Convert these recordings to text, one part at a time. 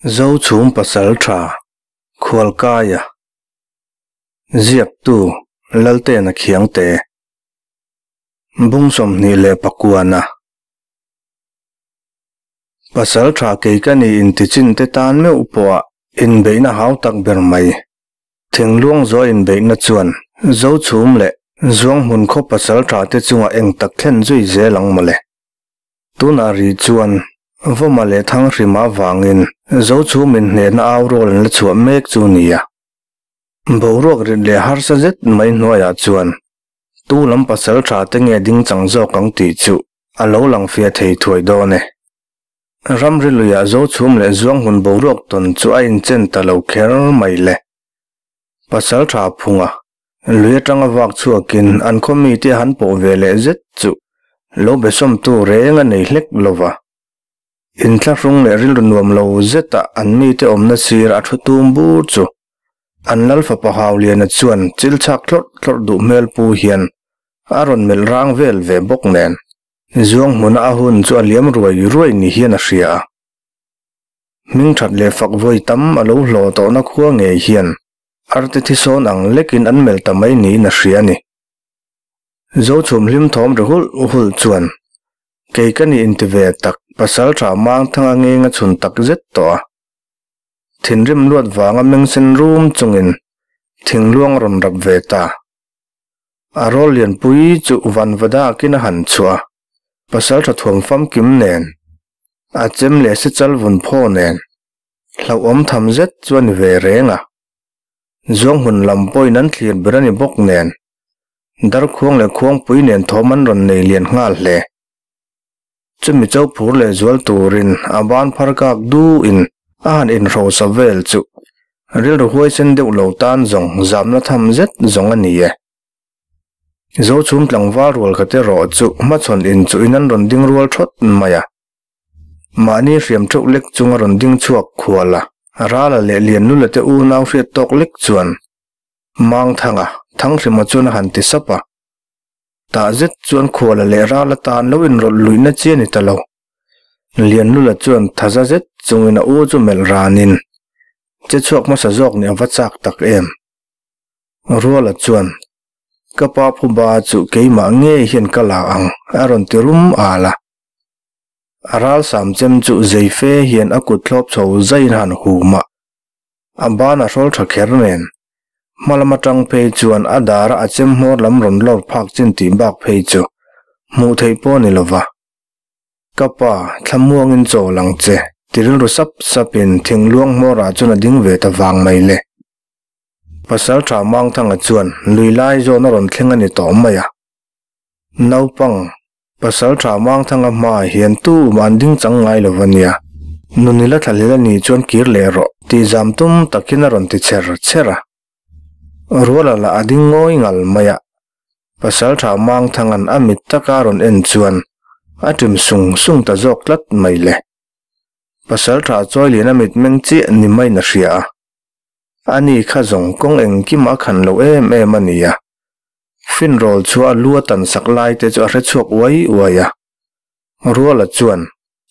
Zochhum Pasaltha Khualkaia Ziaktu Laltena Khiangte Bung 29 Pasaltha kei ka ni intichin te tan meuh pawha inbeihna hau tak ber mai. Thingluang zuah inbeihna chuan Zochhum leh Zuanghmun khaw pasaltha te chungah eng tak thlen zui zel ang mawle. Tunah rih chuan Vawma leh Thanghrima avangin Zochhum inhnehna au rual an la chhuah mek chu nia. Boruak rit leh harsa zet mai hnuaiah chuan tu lam pasal tha te nge ding chang zawk ang tih chu a lo lang fiah thei thuai dawn e. Ramri luiah Zochhum leh Zuanghmun boruak tawn chu a inchen ta lo kher mai le. Pasal tha phunga Lui atanga vak chhuakin an khaw mite han pawh ve leh zet chu lo be sawmtu reng a nei hlek lo va. Inthlahrung leh rilru nuam lo zeta an mite awmna sir a thu tum bur chu an lal fapa Hauliana chuan chil chhak thlawrh thlawrh duh hmel pu hian a rawn melh rang vel ve bawk nen Zuang hmuna a hun chu a liam ruai ruai ni hian a hria a. Hmingthat leh fak vawi tam a lo hlawh tawhna khua ngei hian Arte thi sawn ang lekin an melh ta mai niin a hria a ni. Zochhum hlim thawm ri hulh hulh chuan, Kei ka ni inti ve tak, pasal tha mang thanga ngeng a chhun tak zet tawh a. Thinrim luat vanga meng sen rum chungin thingluang a rawn rap ve ta. A rawl lianpui chu vanvadakin a han chhuah a, pasal tha thuam famkim nen, a chem leh sichal vun phaw nen, Hlauhawm tham zet chu a ni ve reng a, Zuanghmun lam pawhin an thlir ber a ni bawk nen, Darkhuang leh Khuangpui nen thawm an rawn nei lian nghal hle. Chumi cho phur leh zual turin a ban phar kak duhin a han inhrosa vel chu rilru huaisen deuh lo tan zawng zamna tham zet zawng a ni e. Zochhum tlangval rual khat erawh chu hmachhawn inchuhin an rawn ding rual thawt mai a. Mahni hriam theuh lek chung a rawn ding chhuak khual a, Rala leh Liannula te unau hriat tawk lek chuan Mangthanga, Thanghrima chuan a han ti sap a. Tah zet chuan Khuala leh Rala tan lo inrawlh luihna chi a ni ta lo. Liannula chuan thaza zet chungin a u chu melh ranin, Che chhuak hmasa zawk nih a va chak tak em? Ruala chuan, Ka pa phuba chu keimah ngei hian ka la ang, a rawn ti rum al a. A ral sam chem chu zei fe hian a kut thlawp chho zaiin han hum a, a ban a hrawl tha kher nen. Hma lam atang phei chuan a dara a chem hmawr lam rawn lawr phak chin tih bak phei chu hmuh theih pawh a ni lova. Ka pa, thlamuangin chaw lang che, ti rilru sap sapin thingluang hmawrah chuan a ding ve ta vang mai le. Pasaltha Mangthanga chuan lui lai zawn a rawn thleng a ni tawh mai a. Naupang, Pasalṭha Mangthanga hmaah hian tu man ding chang ngai lo va nia. Nunila thlahlel a nih chuan kir leh rawh, tih zam tum takin a rawn ti cher cher a. Ruala lah a ding ngawi ngal mai a. Pasalṭha Mangthanga'n a mit taka a rawn en chuan a ṭim sung sung ta zawk tlat mai le. Pasalṭha Chawilian a mitmeng chiah ni maiin a hria a. Ani kha zawng kawng engkim a khan lo em em a nia. Finrawl chu a lu a tan sak lai te chu a hre chhuak uai uai a. Ruala chuan,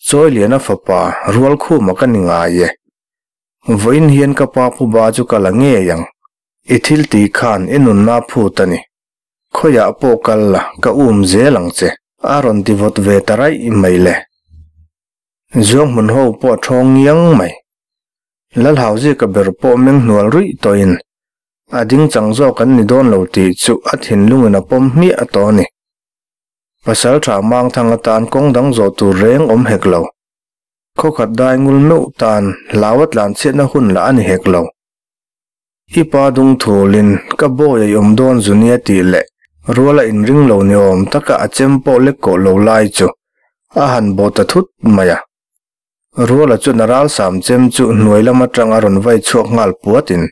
Chawiliana fapa, Rualkhuma ka ni ngai e. Vawiin hian ka pa phuba chu ka la ngei ang. I thil tih khan i nunna phut a ni. Khawiah pawh kal la, ka um zel ang che. A rawn ti vawt ve ta raih mai le. Zuanghmun ho pawh a thawng ngiang mai. Lalhauzika ber pawh meng hnual ruih tawhin A ding chang zawk an ni dawn lo tih chu a thinlungin a pawm hmiah tawh a ni. Pasal tha Mangthang atan kawng dang zawh tur reng awm hek lo. Khawkhat dai ngul meuh tan hlau a tlan chhiatna hun lah a ni hek lo. I pa dung thulin ka bawi a i awm dawn zu nia tih leh rual a inring lo ni awm taka a chem pawh lek kawh lo lai chu a han bawh ta thut mai a. Ruala chuan a ral sam chem chu hnuai lam atang a rawn vai chhuak nghal puatin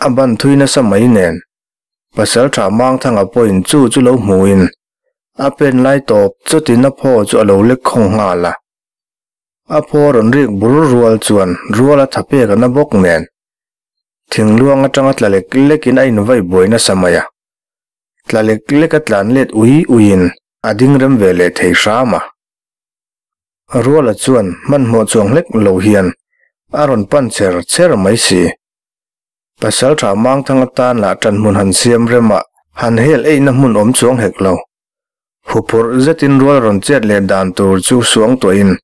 a ban thui nasa mai nen Pasaltha Mangthanga pawhin chu chu lo hmuin a pen lai tawp chutin a phaw chu a lo lek khawng nghal a. A phaw rawn rik bur rual chuan Ruala tha pek a na bawk nen thingluang atanga tla lek lekin a invai buai nasa mai a. Tla lek lek a tlan let ui uiin a ding rem ve leh thei hram a. Ruala chuan hmanhmawh chuang hlek lo hian a rawn pan cher cher mai si. Pasalṭha Mangthanga tan lah ṭan hmun han siam rem a, han hel eina hmun awm chuang hek lo. Huphurh zetin rual rawn chet leh dan tur chu suang tuahin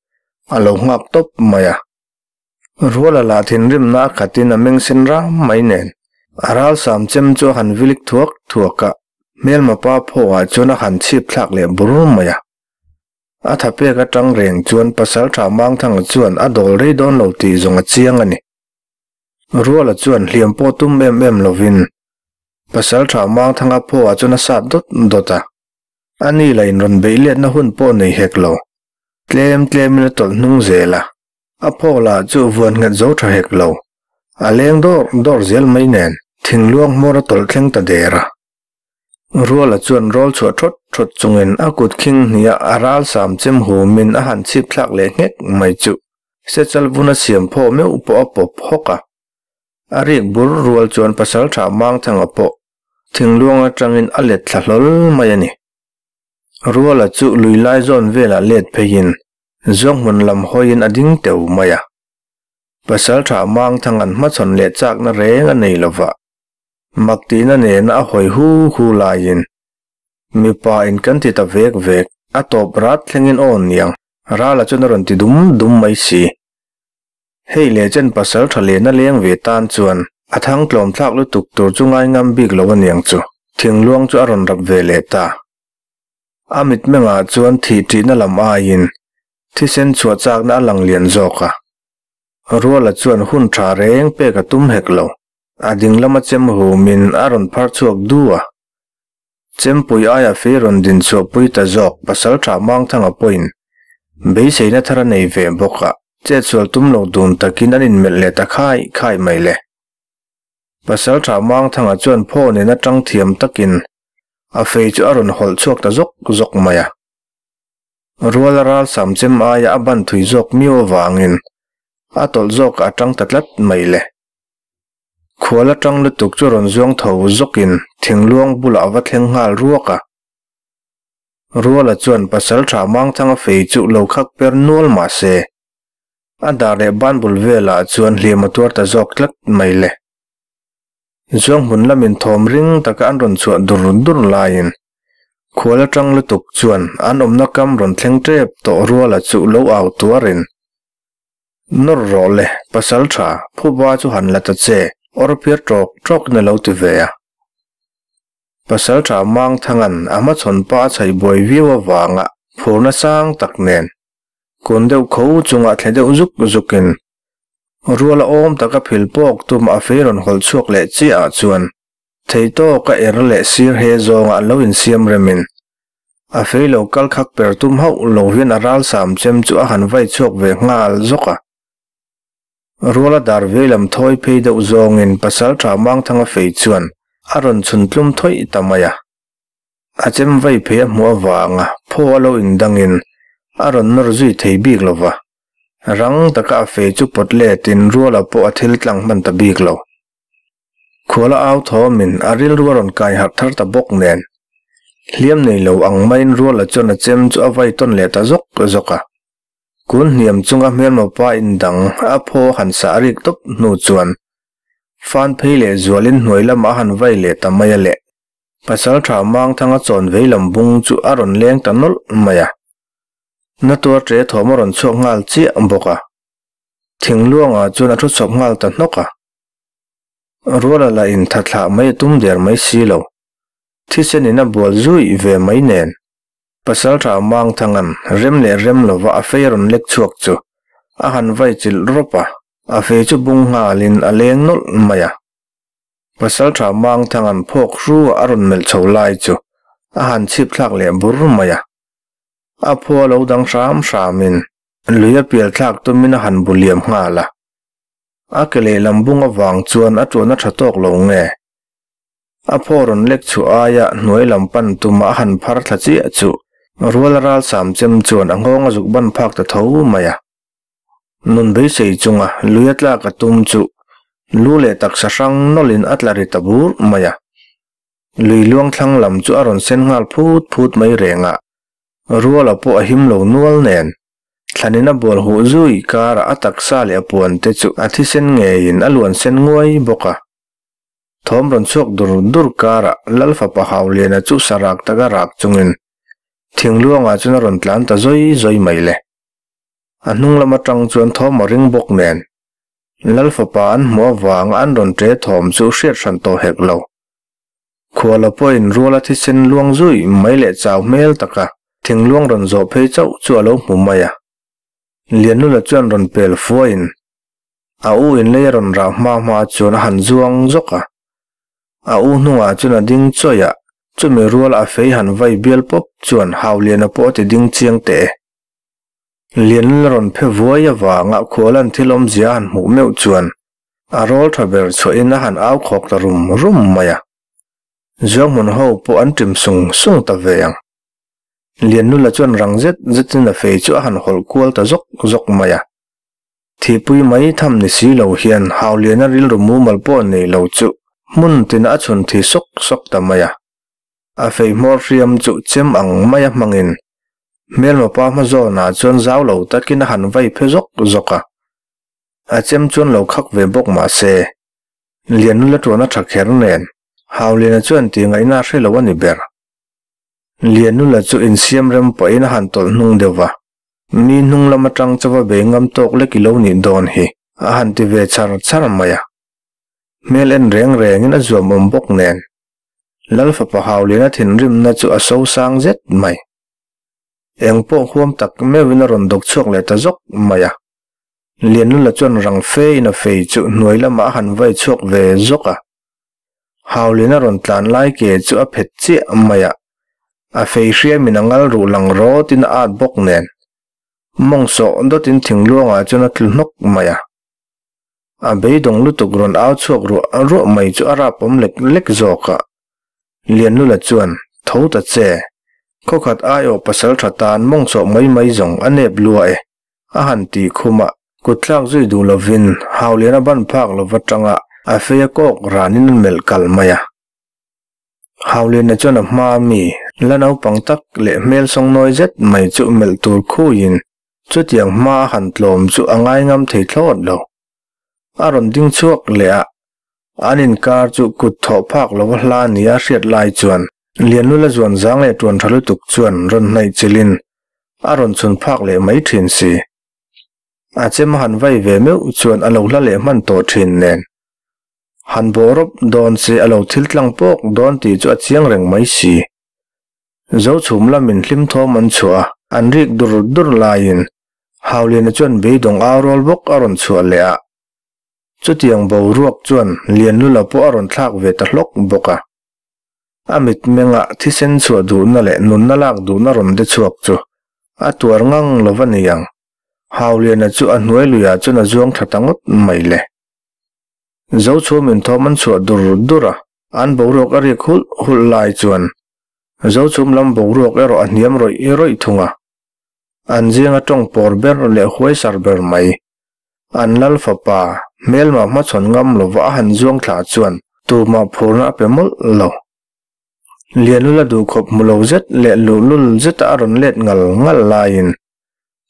a lo nghak tawp mai a. Ruala lah thinrimna a khatin a meng sen ram mai nen a ralsam chem chu a han vilik thuak thuak a, hmelma pa phawkah chuan a han chhip thlak leh bur mai a. A tha pek atang reng chuan Pasalṭha Mangthanga chuan a dawl rei dawn lo tih zawng a chiang a ni. Ruala chuan hliam pawh tum em em lovin Pasalṭha Mangthanga phawkah chuan a sat dawt dawt a. A ni la inrawn beih letna hun pawh nei hek lo. Tlem tlemin a tawlh hnung zel a. A phaw lah chu vuan nghet zo tha hek lo. A leng dawr dawr zel mai nen thingluang hmawr a tawlh thleng ta der a. Ruala chuan rawl chhuah thawt thawt chungin a kut khing hniah a ral sam chem humin a han chhip thlak leh nghek mai chu Sechal vun a siam phaw meuh pawh a pawp hawk a. A rik bur rual chuan Pasaltha Mangthanga pawh thingluang atangin a let thla hlawl mai a ni. Ruala chu lui lai zawn velah let pheiin Zuanghmun lam hawiin a ding teu mai a. Pasaltha Mangthanga'n hmachhawn leh chakna reng a nei lova. Mak tihna nena a hawi hu hu laiin, Mipa in kan ti ta vek vek, a tawp rat thlengin aw niang, Rala chuan a rawn ti dum dum mai si. Hei leh chen pasaltha lehna leng ve tan chuan a thang tlawm thlak lutuk tur chu ngai ngam bik lo aniang chu, thingluang chu a rawn rap ve leh ta. A mitmengah chuan thih ṭihna lam aiin thisen chhuah chakna a lang lian zawk a. Ruala chuan hun ṭha reng pek a tum hek lo. A ding lama chem humin a rawn phar chhuak du a. Chempui aia fei rawn din chhuahpui ta zawk Pasalṭha Mangthanga pawhin beiseina thar a nei ve bawk a, chetsual tum lo dun takin an inmelh leh ta khai khai mai le. Pasalṭha Mangthanga chuan phaw nen aṭang thiam takin A fei chu a rawn hawlh chhuak ta zawk zawk mai a. Ruala ral sam chem aia a ban thui zawk miau avangin a tawlh zawk a tang ta tlat mai le. Khual atang lutuk chu rawn zuang tho zawkin thingluang bulah a va thleng nghal ruak a. Ruala chuan Pasaltha Mangthanga fei chu lo khak per nual mah se, a dar leh banbul velah chuan hliam a tuar ta zawk tlat mai le. Zuang hmun lamin thawm ring taka an rawn chhuah dur dur laiin khual atang lutuk chuan an awmna kam rawn thleng tep tawh ruala chu lo au tuarin, Nawr rawh le, pasal tha, phuba chu han la ta che, awr phiar tawk tawkin a lo ti ve a. Pasal tha Mangthangan a hmachhawn pa a chhaih buai viau avanga phurna sang tak nen kun deuh kho chunga thle deuh zuk zukin Ruala awm taka phil pawk tum a fei rawn hawlh chhuak leh chiah ah chuan thei tawk a er leh sir he zawngah lo insiam remin a fei lo kal khak per tum hauh lo hian a ral sam chem chu a han vai chhuak ve nghal zawk a. Ruala dar vei lam thawi phei deuh zawngin Pasaltha Mangthanga fei chuan a rawn chhun tlum thawih ta mai a. A chem vai phei a hmuh avanga phaw a lo indangin a rawn nawr zui thei bik lo va. Rang taka a fei chu pawt letin ruala pawh a thil tlang hman ta bik lo. Khuala au thawmin a rilru a rawn kai harh thar ta bawk nen. Hliam nei lo ang maiin ruala chuan a chem chu a vai tawn leh ta zawk zawk a. Kun hniam chunga hmelmapa indang a phaw a han sah rik tawp hnu chuan fan phei leh zualin hnuai lamah a han vai leh ta mai a leh. Pasaltha Mangthanga chawn vei lam bung chu a rawn leng ta nawlh mai a. Na tuar ṭe thawm a rawn chhuak nghal chiah bawk a. Thingluangah chuan a thu chhawp nghal ta hnawk a. Ruala lah in tha thlah mai a tum der mai si lo. Thisen in a bual zui ve mai nen. Pasalṭha Mangthanga'n rem leh rem lova a fei a rawn lek chhuak chu a han vai chilh rawp a, a fei chu bung nghalin a leng nawlh mai a. Pasalṭha Mangthanga'n phawk hru a rawn melh chho lai chu a han chhip thlak leh bur mai a. A phua lo dang hram hramin lui a pial thlak tumin a han bu liam nghal a. A ke lehlam bung avang chuan a tuan a tha tawk lo nge? A phaw rawn lek chhuah aia hnuai lam pan tuma a han phar thla chiah chu rual ral sam chem chuan a nghawng a zuk ban phak ta tho mai a. Nun beisei chunga lui a tlak a tum chu lu leh taksa hrang nawlhin a tla ri ta bur mai a. Lui luang thlang lam chu a rawn sen nghal phut phut mai reng a, Ruala pawh a him lo nual nen. Thlanin a bual huh zui karah a taksa leh a puan te chu a thisen ngeiin a luan sen nguai bawk a. Thawm rawn chhuak dur dur karah Lal fapa Hauliana chu sa rak taka rak chungin thingluangah chuan a rawn tlan ta zawi zawi mai le. A hnung lam atang chuan thawm a ring bawk nen Lal fapa an hmuh avanga an rawn ṭe thawm chu hriat hran tawh hek lo. Khuala pawhin ruala thisen luang zui mai leh chau hmel taka thingluang rawn zawh phei chauh chu a lo hmu mai a. Lianlula chuan rawn pel fuaiin a u in lei a rawn rah hma hma chuan a han zuang zawk a. A u hnungah chuan a ding chawih a, chumi ruala a fei han vai bial pawp chuan Hauliana pawh a ti ding chiang teh e. Lianlula rawn phe vuai avanga Khuala'n thil awmzia a han hmuh meuh chuan A rawl tha ber chhuahin a han au khawk ta rum rum mai a. Zuanghmun ho pawh an ṭim sung sung ta ve ang. Liannula chuan rang zet zetin a fei chu a han hawlh kual ta zawk zawk mai a. Thihpui mai tham ni si lo hian Hauliana rilru mumal pawh nei lo chu hmun tina a chhun thi sawk sawk ta mai a. A fei hmawr hriam chu chem ang maia hmangin hmelma pa hma zawnah chuan zau lo takin a han vai phe zawk zawk a. A chem chuan lo khak ve bawk mah se, Lianlula tuan a tha kher nen, Hauliana chuan tih ngaihna a hre lo a ni ber. Lianlula chu insiam rem pahin a han tawlh hnung deuh va, Mi hnung lam atang chauva bei ngam tawk lek i lo nih dawn hi, a han ti ve char char mai a. Hmel en reng rengin a zuam awm bawk nen, Lal fapa Hauliana thinrimna chu a so sang zet mai. Eng pawh huam tak meuhin a rawn dawk chhuak leh ta zawk mai a. Lianlula chuan rang fe in a fei chu hnuai lamah a han vai chhuak ve zawk a. Haulin a rawn tlan lai ke chu a phet chiah mai a, a fei hriamin a ngal ruh lang rawtin a at bawk nen. Mawng sawh dawtin thingluangah chuan a tlu hnawk mai a. A beidawng lutuk rawn au chhuak ruah ruah mai chu a rapawm lek lek zawk a. Lianlula chuan, Tho ta che, khawkhat aiawh pasal tha tan mawng sawh mai mai zawng a nep lua e. A han tih khum a, kut thlak zui duh lovin Hauliana ban phak lova tanga a fei a kawk ranin a melh kal mai a. Hauliana chuan a hma mi la naupang tak leh hmel sawngnawi zet mai chu melh tur khuiin chutiang hma a han tlawm chu a ngaingam thei thlawt lo. A rawn ding chhuak leh a, an inkar chu kut thawh phak lova hla nia a hriat lai chuan Lianlula zuan zang leh tuan tha lutuk chuan rawn hnaih chilhin a rawn chhun phak leh mai thin si. A chem a han vai ve meuh chuan a lo hla leh hman tawh thin nen. Han bawrawp dawn se a lo thil tlang pawk dawn tih chu a chiang reng mai si. Zochhum lamin hlim thawm an chhuah a, an rik dur dur laiin Hauliana chuan beidawng au rawl bawk a rawn chhuah leh a. Chutiang boruak chuan Lianlula pawh a rawn thlak ve ta hlawk bawk a. A mitmengah thisen chhuah duhna leh nunna lak duhna rawn de chhuak chu a tuar ngang lo va ni ang. Hauliana chu a hnuai luiah chuan a zuang tha ta ngawt mai le. Zochhum inthawm an chhuah dur dur a, an boruak a rik hulh hulh lai chuan Zochhum lam boruak erawh a hniam rawih rawih thung a. An zinga tawng pawr ber leh huaisar ber mai An lal fapa, hmelma hmachhawn ngam lova a han zuang thla chuan tumah phurna a pe mawlh lo. Lianlula duhkhawp hmu lo zet leh luhlul zeta a rawn let ngal ngal laiin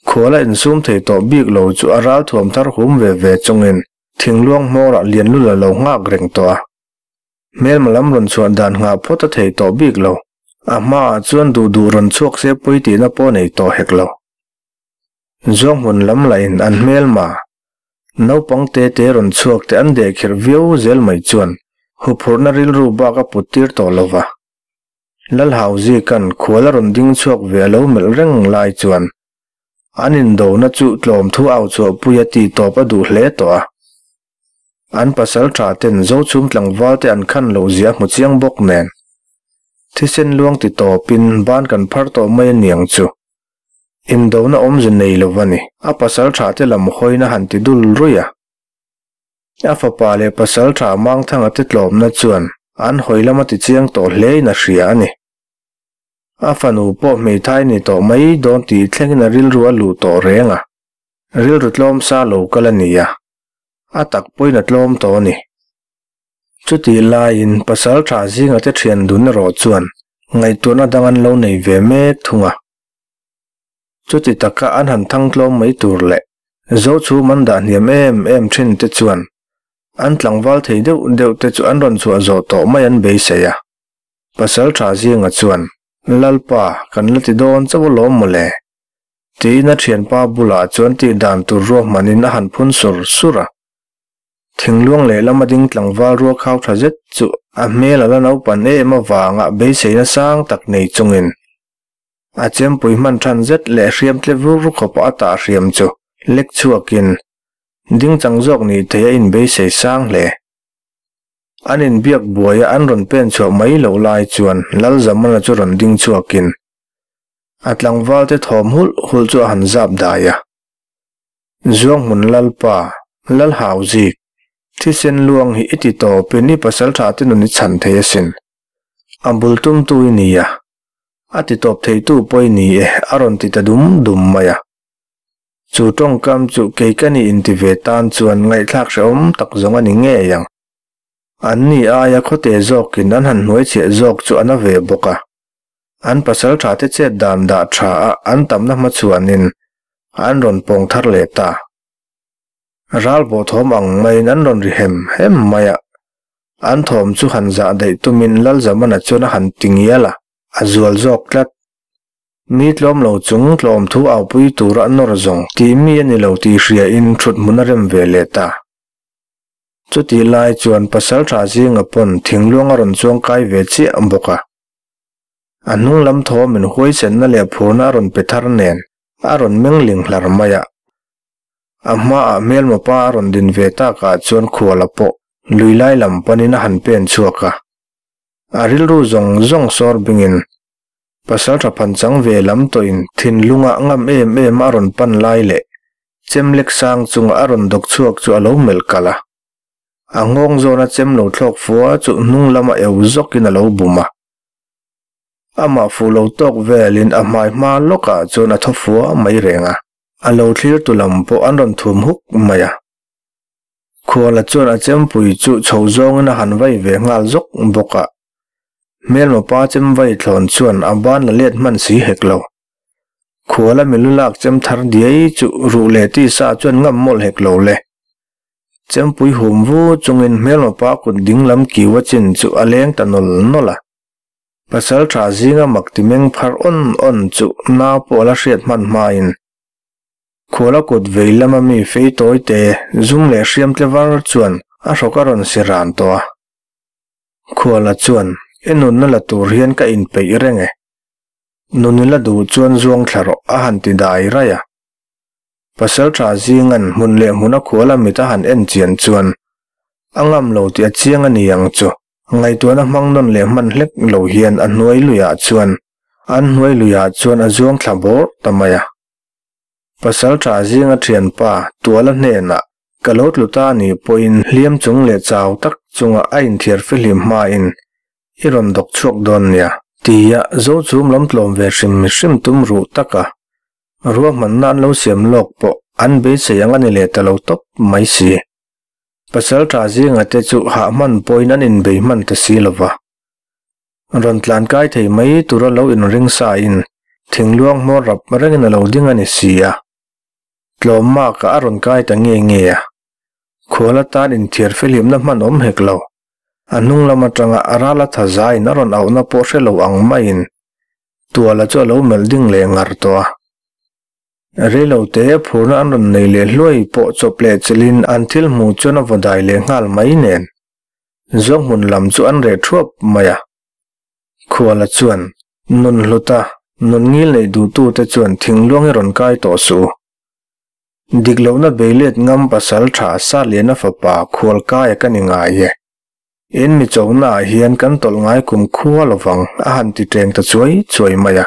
khuala insum thei tawh bik lo chu a ral thuam thar hum ve ve chungin thingluang hmawrah Lianlula lo nghak reng tawh a. Hmelma lam rawn chhuah dan nghah phawt a thei tawh bik lo. A hmaah chuan duh duh rawn chhuak se pawi tihna pawh nei tawh hek lo. Zuanghmun lam lahin an hmelma naupang te te rawn chhuak te an dehkhirh viau zel mai chuan huphurhna rilru bak a put tir tawh lo va. Lalhauzikan khual a rawn ding chhuak ve a lo melh reng lai chuan an indona chu tlawm thu au chhuahpui a tih tawp a duh hle tawh a. An pasal tha ten Zochhum tlangval te an khan loh zia hmu chiang bawk nen thisen luang ti tawpin ban kan phar tawh mai aniang chu. Indona awmze nei lo va ni. A pasal tha te lam hawina han ti dul ruih a. A fapa leh pasal tha Mangthanga te tlawmna chuan an hawi lam a ti chiang tawh hle in a hria a ni. A fanu pawh hmeithai ni tawh mai dawn tih thlengin a rilru a luh tawh reng a. Rilru tlawm sa lo kal a ni a. A tak pawhin a tlawm tawh a ni. Chutih laiin pasal tha zinga te thian dun erawh chuan ngaihtuahna dang an lo nei ve mek thung a. Chuti taka an han thang tlawm mai tur leh Zochhum an dah hniam em em thin te chuan an tlangval thei deuh deuh te chu an rawn chhuah zawh tawh mai an beisei a. Pasaltha zinga chuan, Lalpa, kan la ti dawn chauh alawm mawle. Tiin a thianpa bulah chuan tih dan tur ruahmanin a han phun sur sur a. Thingluang lehlam a ding tlangval rual khau tha zet chu a hmel a la naupan em avanga beiseina sang tak nei chungin a chempui hman than zet leh hriam tle vur khawpa a tah hriam chu lek chhuakin ding chang zawk ni thei a inbeisei sang hle. An inbiak buaia an rawn pen chhuah mai loh lai chuan Lalzamana chu rawn ding chhuakin a tlangvalte thawm hulh hulh chu a han zap dai a. Zuanghmun Lalpa, Lalhauzik, thisen luang hi i ti tawpin i pasal tha te nun i chhan thei asin. A bul tumtu i ni a, a ti tawp theitu pawh i ni e, a rawn ti ta dum dum mai a. Chu tawngkam chu kei ka ni inti ve tan chuan ngaihthlak hrehawm tak zawng a ni ngei ang. An ni aia khawte zawkin an han hnuaichhiah zawk chu a na ve bawk a. An pasal tha te chet dan dah tha a an tamna hma chuanin an rawn pawng thar leh ta. Ral bawh thawm ang maiin an rawn ri hem hem mai a. An thawm chu han zah daih tumin Lalzamana chuan a han ti ngial a, a zual zawk tlat. Mi tlawm lo chung tlawm thu aupui tura nawr zawng tih mi a ni lo tih hriain thut hmun a rem ve leh ta. Chutih lai chuan pasal tha zinga pawn thingluang a rawn chuang kai ve chiah bawk a. A hnung lam thawmin huaisenna leh phurna a rawn pe thar nen a rawn meng ling hlar mai a. A hmaah hmelma pa a rawn din ve takah chuan khuala pawh lui lai lam panin a han pen chhuak a. A rilru zawng zawng sawr bingin pasaltha phanchang ve lam tawhin thinlunga ngam em em a rawn pan lai leh chem lek sang chunga a rawn dawk chhuak chu a lo melh kalh a. A nghawng zawna chem lo thlawk fua chu hnung lama eu zawkin a lo bum a. Amah fuh lo tawk velin a hmai hma lawkah chuan a thaw fua mai reng a. A lo thlir tu lam pawh an rawn thum huk mai a. Khuala chuan a chempui chu chho zawngin a han vai ve nghal zawk bawk a. Hmelma pa chem vai thlawn chuan a ban la let hman si hek lo. Khuala milu lak chem thar diai chu ruh leh tisa chuan ngam mawlh hek lo le. Chempui hum vu chungin hmelma pa kut ding lam kiu a chin chu a leng ta nawl nawl a. Pasal tha zinga mak ti meng phar awn awn chu nau pawh a la hriat hman hmain Khuala kut vei lama mi fei tawi te zum leh hriam tle var chuan a hrawk a rawn si ran tawh a. Khuala chuan, I nunna la tur hian ka inpeih reng e. Nun i la duh chuan zuang thla rawh a han ti dai raih a. Pasalṭha zingan hmun leh hmuna khuala mit a han en chian chuan a ngam lo tih a chiang a ni ang chu. Ngaihtuahna hmang nawn leh hman hlek lo hian a hnuai luiah chuan an hnuai luiah chuan a zuang thla bawr ta mai a. Pasalṭha zinga ṭhianpa Tuala hnenah ka lo tlu ta ni pawhin hliam chung leh chau tak chunga a inthiar fihlim hmain i rawn dawk chhuak dawn nia. Tia Zochhum lam tlawm ve hrim hrim tum ruh taka Ruahmanna an lo siam lawk pawh an beisei ang a ni leh ta lo tawp mai si. Pasalṭha zinga te chu hah hman pawhin an inbei hman ta si lo va. Rawn tlan kai thei mai tura lo inring sa in thingluang hmawr rap rengin a lo ding a ni si a. Tlawm makah a rawn kai ta nge nge a. Khual atan inthiar fihlimna hman awm hek lo. A hnung lam atanga a ral a tha zaiin a rawn auhna pawh hre lo ang maiin Tuala chu a lo melh ding leh ngar tawh a. Reilote phurna an rawn nei leh hluai pawh chawp leh chelhin an thil hmuh chuan a vaw dai leh nghal mai nen. Zuanghmun lam chu an reh thuap mai a. Khuala chuan, Nun hluta, nun ngil neih duhtute chuan thingluang hi rawn kai tawh suh u. Dik lohna beilet ngam pasal tha Satliana fapa Khualkaia ka ni ngai e. In mi chonaah hian kan tawlh ngai kum khua lovang a han ti teng ta chuai chuai mai a.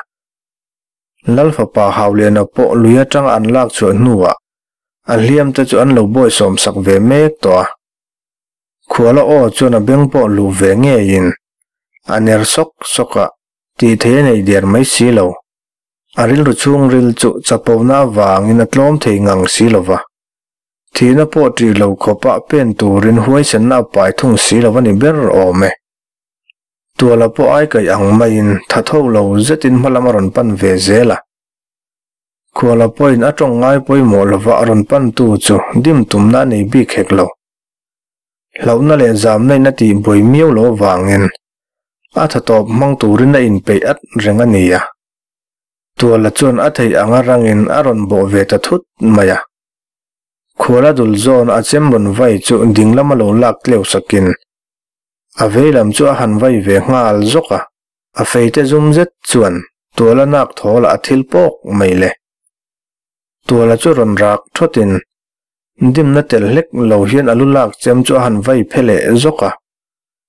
Lal fapa Hauliana pawh lui atanga an lak chhuah hnuah a hliam te chu an lo bawisawm sak ve mek tawh a. Khuala aw chuan a beng pawh luh ve ngeiin a ner sawk sawk a, tih thei a nei der mai si lo. A rilru chhungril chu chapona avangin a tlawm thei ngang si lova. Thihna pawh ṭih lo khawpah pen turin huaisenna a pai thung si lo a ni ber awm e. Tuala pawh ai kaih ang maiin tha tho lo zetin hmalam a rawn pan ve zel a. Khuala pawhin a tawng ngai pawimawh lova a rawn pantu chu dim tumna a nei bik hek lo. Hlauhna leh zamna in a tih buai miau lo avangin a tha tawp hmang turin a inpeih at reng a ni a. Tuala chuan a theih anga rangin a rawn bawh ve ta thut mai a. Khuala dul zawn a chem rawn vai chu ding lama lo lak tleu sakin a vei lam chu a han vai ve nghal zawk a. A feite zum zet chuan Tuala nak thawlah a thil pawk mai le. Tuala chu rawn rak thawtin dimna tel hlek lo hian a lu lak chem chu a han vai phe leh zawk a.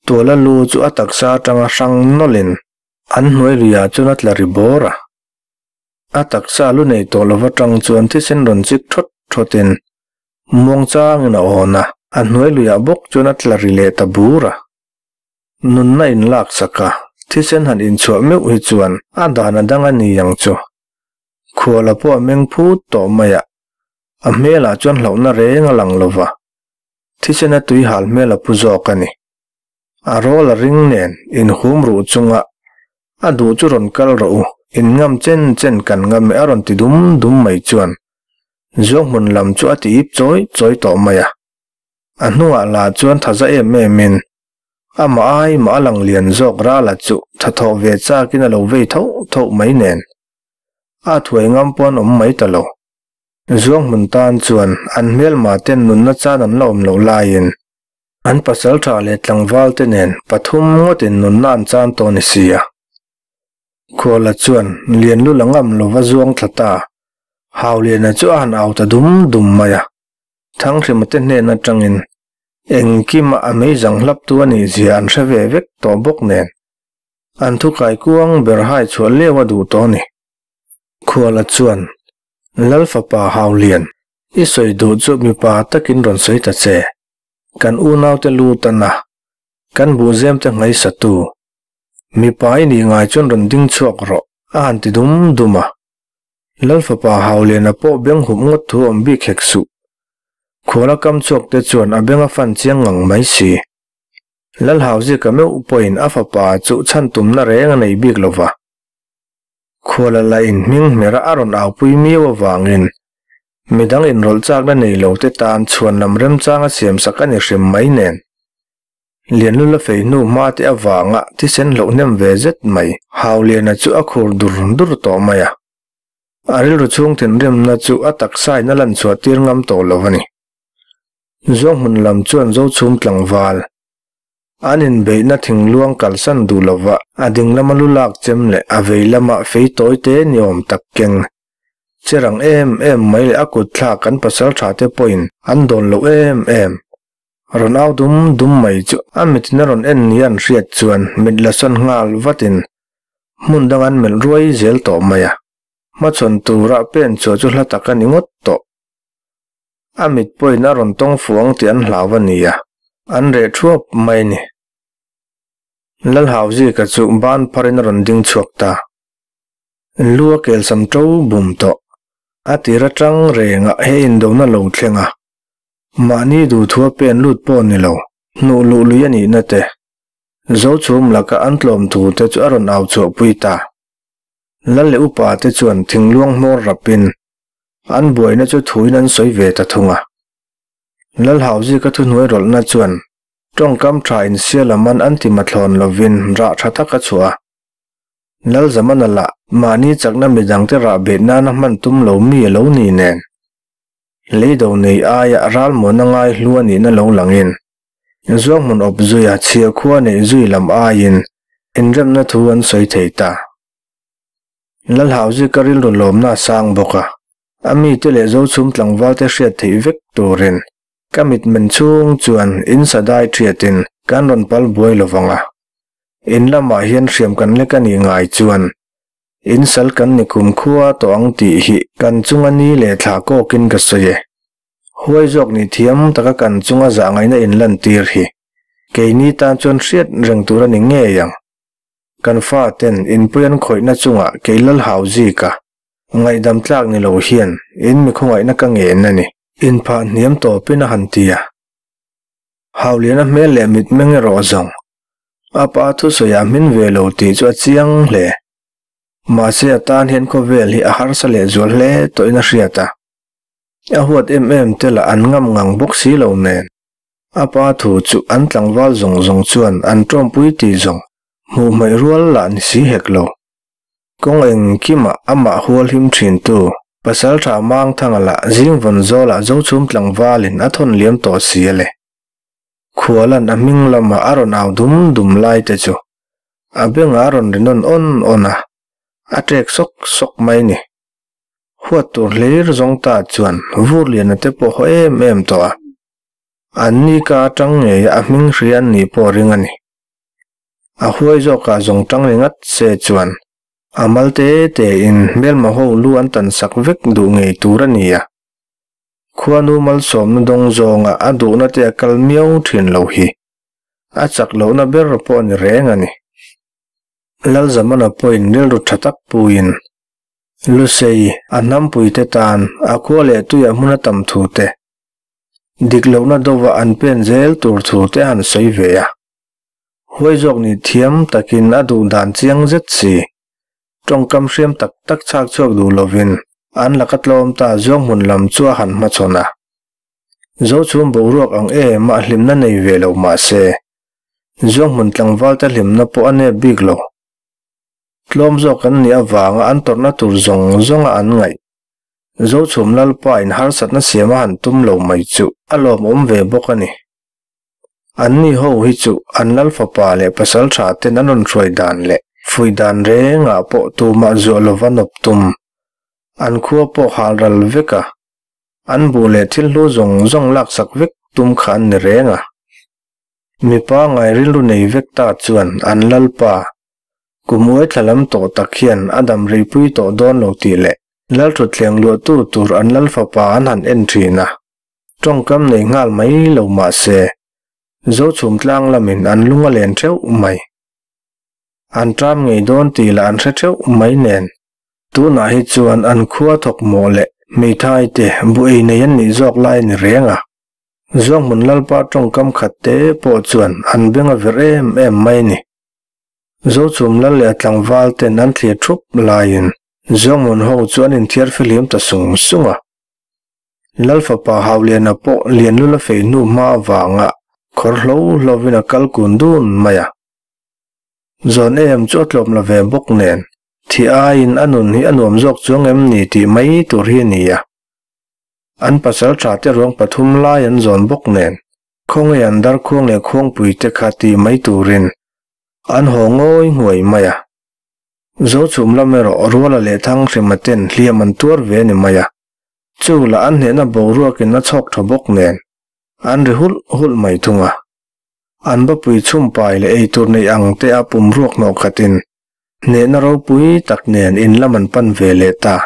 Tuala lu chu a taksa atanga hrang nawlhin an hnuai luiah chuan a tla ri bawr a. A taksa lu nei tawh lova tang chuan thisen rawn chik thawt thawtin muang changin a awn a, a hnuai luiah bawk chuan a tla ri leh ta bur a. Nunna in lak sak a, thisen han inchhuah meuh hi chuan a dan a dang a ni ang chu. Khuala pawh a meng phut tawh mai a, a hmelah chuan hlauhna reng a lang lo va, thisen a tui hal hmel a pu zawk a ni. A rawl a ring nen inhum ruh chunga a duh chu rawn kal rawh u, in ngam chen chen kan ngam e a rawn ti dum dum mai chuan Zuanghmun lam chu a ti ip chawi chawi tawh mai a. A hnungah lah chuan thaza em em in Amah ai mah a lang lian zawk Rala chu tha thawh ve chakin a lo vei tho tho mai nen. A thuai ngam pawh an awm mai ta lo. Zuanghmun tan chuan an hmelma ten nunna chan an la awm loh laiin an pasal tha leh tlangval te nen pathum ngawtin nunna an chan tawh ni sia. Khuala chuan lian lu la ngam lova zuang thla ta. Hauliana chu a han au ta dum dum mai a. Thanghrima te hnen atangin Engkima a meizang hlaptu a nih zia an hre ve vek tawh bawk nen, an thukai kuang ber hai chhuah leu a duh tawh a ni. Khuala chuan, Lal fapa Haulian, i sawi duh chu mipa takin rawn sawi ta che. Kan unaute lu tan a, kan buhzemte ngaihsatu. Mipa i nih ngai chuan rawn ding chhuak rawh, a han ti dum dum a. Lal fapa Hauliana pawh beng hup ngawt thu awm bik hek suh. Khuala kam chhuak te chuan a beng a fan chiang ngang mai si. Lal Hauzika meuh pawhin a fapa chu chhan tumna reng a nei bik lo va. Khuala la in hming hmera a rawn aupui miau avangin midang inrawlh chakna nei lo te tan chhuan lam remchang a siam sak a ni hrim mai nen. Lianlula fei hnu hma te avanga thisen hloh hnem ve zet mai Hauliana chu a khur dur dur tawh mai a. A rilru chhung thinrimna chu a taksain a lan chhuah tir ngam tawh lo a ni. Zuanghmun lam chuan Zochhum tlangval an inbeihna thingluang kalsan duh lova a ding lama lu lak chem leh a vei lama fei tawi te ni awm tak keng che rang em em mai leh a kut thlak an pasal tha te pawhin an dawn loh em em. Rawn au dum dum mai chu a mitin a rawn en nia an hriat chuan mit la sawn nghal vatin hmun dang an melh ruai zel tawh mai a, hmachhawn tura pen chhuah chu hla tak a ni ngawt tawh. A mit pawhin a rawn tawng fuang tih an hlau a ni a, an reh thuap mai a ni. Lalhauzika chu ban pharin a rawn ding chhuak ta. Lu a kelsam to bum tawh. A tir atang rengah he indona lo thleng a, mahni duhthua pen lut pawh ni lo, hnuh luh lui a nihna te, Zochhum laka an tlawm thu te chu a rawn au chhuahpui ta. Lal leh upa te chuan thingluang hmawr rapin an buaina chu thuin an sawi ve ta thung a. Lal Hauzika thuhnuai rawlhna chuan tawngkam tha insial a man an ti mathlawn lovin rah tha tak a chhuah a. Lal Zamana lah mahni chakna midangte rah bet nana hman tum lo mi a lo ni nen. Leido nei aia ralmuana ngai hlu a nihna lo langin Zuanghmun awp zuia chhia khua neih zui lam aiin inremna thu an sawi thei ta. Lalhauzi ka rilru lawmna a sang bawk a, a mite leh Zochhum tlangvalte hriat theih vek turin ka mitmen chhung chuan in sadai thiatin kan rawn pal buai lo vang a. In lamah hian hriam kan lek a nih ngai chuan in sal kan ni kum khua tawh ang tih hi kan chunga ni leh thla kawkin ka sawi e. Huai zawk ni thiam taka kan chunga zah ngaihna in lantir hi keini tan chuan hriat reng tur a ni ngei ang. Kan faten inpui an khawihna chungah kei Lalhau Zika ngaihdam tlak ni lo hian in mi khawngaihna ka ngen a ni. Inphah hniam tawpin a han ti a. Hauliana hmel leh mitmeng erawh zawng a pa thusawiah hmin ve lo tih chu a chiang hle. Mahse a tan hian khawvel hi a harsa lehzual hle tawhin a hriat a. A huat em em te lah an ngam ngang bawk si lo nen. A pa thu chu an tlangval zawng zawng chuan an tawmpui tih zawng hmuh hmaih rual lah ni si hek lo. Kawng engkimah amah hual him thintu Pasaltha Mangthanga lah zing vawn zawlah Zochhum tlangvalin a thawn liam tawh si a le. Khualan a hming lamah a rawn au dum dum lai te chu a bengah a rawn ri nawn awn awn a, a ṭek sawk sawk mai ni. Huat tur hlir zawng ta chuan vur liana te pawh haw em em tawh a, an ni ka aṭang ngeia a hming hria an nih pawh ring a ni. A huai zawkah zawng ṭang ringat se chuan a mal te tein hmelma ho lu an tan sak vek duh ngei tur a ni a. Khuanu malsawmna dawng zawnga a duhna te a kal miau ṭhin lo hi a chak lohna ber pawh a ni reng a ni. Lalzamana pawhin rilru ṭha tak puiin Lusei a hnampuite tan a khua leh tuiah hmun a tam thu te, dik lohna dova an pen zel tur thu te han sawi ve a. Huai zawk nih thiam takin a duh dan chiang zet si. Tawngkam hriam tak tak chhak chhuak duh lovin an laka tlawm ta zuang hmun lam chu a han hmachhawn a. Zochhum boruak ang em a hlimna nei ve lo mah se, zuang hmun tlangvalte hlimna pawh a nep bik lo. Tlawm zawk an nih avanga an tawrhna tur zawng zawnga an ngaih. Zochhum Lalpa in harsatna siam a han tum lo mai chu a lawmawm ve bawk a ni. Anni ho hi chu an Lal fapa leh pasaltha ten an rawn hruai dan leh fuih dan rengah pawh tumah zuah lova nawp tum. An khua pawh hal ral vek a, an buh leh thil hlu zawng zawng laksak vek tum kha an ni reng a. Mipa ngai rilru nei vek ta chuan an Lalpa Kum uai thla lam tawh tak hian a dam reipui tawh dawn lo tih leh Lalthutthleng luahtu tur an Lal fapa an han en thin a, tawngkam nei nghal mai lo mah se, Zochhum tlang lamin an lung a len theuh mai. An ṭam ngei dawn tih lah an hre theuh mai nen, tunah hi chuan an khua thawk mawh leh hmeithai te bu ei nei an nih zawk lai a ni reng a. Zuanghmun Lalpa tawngkam khat te pawh chuan an beng a verh em em mai a ni. Zochhum lal leh a tlangval ten an thlir thup laiin Zuangmun ho chu an inthiar fihlim ta sung sung a. Lal fapa Hauliana pawh Lianlula fei hnu hma avanga khawr hlo hlovin a kal kun dun mai a. Zawn em chu a tlawm la ve bawk nen, thi aiin a nun hi a nuam zawk chuang em ni tih mai tur hi a ni a. An pasal tha te ruang pathum lai an zawn bawk nen, khawngaih an darkhuang leh khuangpui te kha ti mai turin An haw ngawi nghuai mai a. Zochhum lam erawh Ruala leh Thanghrima ten hliam an tuar ve a ni mai a. Chu lah an hnehna boruakin a chhawk tha bawk nen, an ri hulh hulh mai thung a. An bapui chhumpai leh eitur neih ang te a pum ruak hnawh khatin hnehna ropui tak nen in lam an pan ve leh ta.